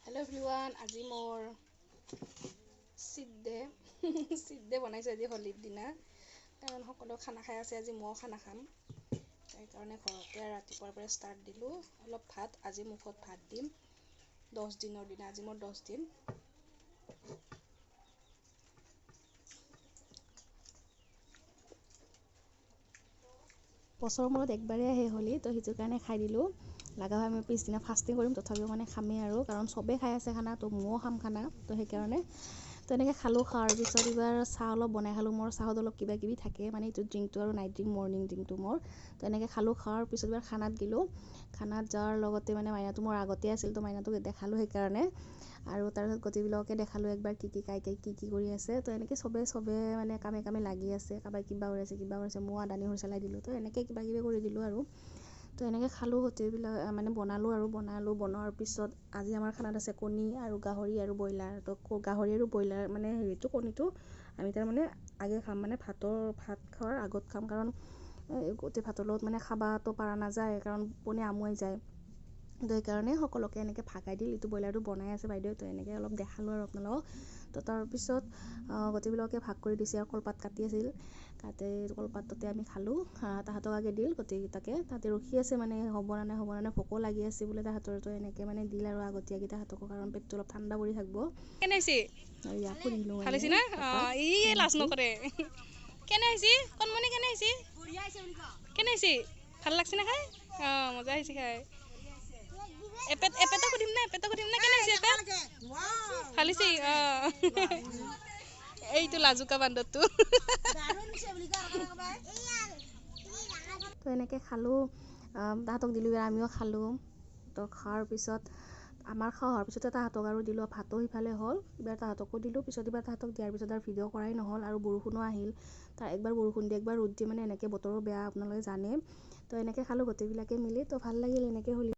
Hello' everyone, আজি মোৰ seat day seat day বনাইছোঁ আজি হোলীৰ দিনা। কাৰণ সকলোৱে খানা খাই আছে, আজি ময়ো খানা খাম। সেইকাৰণে ঘৰতে ৰাতিপুৱাৰ পৰা ষ্টাৰ্ট দিলোঁ। অলপ ভাত আজি মুখত ভাত দিম 10 দিনৰ দিনা। আজি মোৰ 10 দিন। বছৰৰ মূৰত একবাৰেই আহে হোলী, তো সেইটো কাৰণে খাই দিলোঁ। লগা হয় আমি পিছদিনা ফাষ্টিং কৰিম, তথাপিও মানে খামেই আৰু, কাৰণ চবেই খাই আছে খানা, তো ময়ো খাম খানা, তো সেইকাৰণে। তো এনেকৈ খালোঁ। খোৱাৰ পিছত এইবাৰ চাহ অলপ বনাই খালোঁ। মোৰ চাহত অলপ কিবা কিবি থাকে, মানে এইটো ড্ৰিংকটো আৰু নাইট ড্ৰিংক, মৰ্ণিং ড্ৰিংকটো মোৰ। তো এনেকৈ খালোঁ। খোৱাৰ পিছত এইবাৰ খানাত গ'লোঁ। খানাত যোৱাৰ লগতে মানে মাইনাটো মোৰ আগতে আছিল, তো মাইনাটোক দেখালোঁ সেইকাৰণে। আৰু তাৰপিছত গোটেইবিলাককে দেখালোঁ একবাৰ, কি কি কাই কি কি কৰি আছে। তো এনেকৈ চবে চবে মানে কামে কামে লাগি আছে। কাৰোবাই কিবা কৰি আছে, কিবা কৰিছে, ময়ো আদা নহৰু চেলাই দিলোঁ। তো এনেকৈ কিবা কিবি কৰি দিলোঁ আৰু। তো এনেকৈ খালোঁ গোটেইবিলাক, মানে বনালোঁ আৰু বনালোঁ। বনোৱাৰ পিছত আজি আমাৰ খানাত আছে কণী আৰু গাহৰি আৰু ব্ৰইলাৰ। তো গাহৰি আৰু ব্ৰইলাৰ মানে হেৰিটো কণীটো আমি তাৰমানে আগে খাম, মানে ভাত খোৱাৰ আগত খাম, কাৰণ গোটেই ভাতৰ লগত মানে খাবাটো পৰা নাযায়, কাৰণ পোনে আমুৱাই যায়। তো সেইকাৰণে সকলোকে এনেকৈ ভাগাই দিল। এইটো ব্ৰইলাৰটো বনাই আছে বাইদেউ, তো এনেকৈ অলপ দেখালোঁ আৰু আপোনালোকক। তো তাৰপিছত গোটেইবিলাকে ভাগ কৰি দিছে আৰু কলপাত কাটি আছিল, তাতে কলপাততে আমি খালোঁ। তাহাঁতক আগে দিল গোটেইকেইটাকে। তাতে ৰখি আছে, মানে হ'ব না নাই, হ'ব না নাই, ভোকো লাগি আছে বোলে তাহাঁতৰ। তো এনেকৈ মানে দিল আৰু আগতীয়াকৈ তাহাঁতকো, কাৰণ পেটটো অলপ ঠাণ্ডা পৰি থাকিব। কেনে হৈছে? আৰু ইয়াকো দিলোঁ। ভাল হৈছে না? অঁ, ই লাজ নকৰে। কেনে হৈছে কণমণি? কেনে হৈছে? কেনে হৈছে? ভাল লাগছে না খাই? অঁ, মজা হৈছে খাই। এপেট এপেটক সুধিম না, এপেটক সুধিম না, কেনে হৈছে এপেট? ভাল হৈছে। অঁ, এইটো লাজুকা বান্দৰটো। তো এনেকৈ খালোঁ, তাহাঁতক দিলোঁ, আমিও খালোঁ। তো খোৱাৰ পিছত, আমাৰ খোৱা হোৱাৰ পিছতে তাহাঁতক আৰু দিলোঁ। ভাতো সিফালে হ'ল, এইবাৰ তাহাঁতকো দিলোঁ। পিছত এইবাৰ তাহাঁতক দিয়াৰ পিছত আৰু ভিডিঅ' কৰাই নহ'ল। আৰু বৰষুণো আহিল তাৰ, একবাৰ বৰষুণ দিয়ে, একবাৰ ৰ'দ দিয়ে, মানে এনেকৈ বতৰো বেয়া, আপোনালোকে জানে। তো এনেকৈ খালোঁ গোটেইবিলাকে মিলি, তো ভাল লাগিল এনেকৈ। হোলী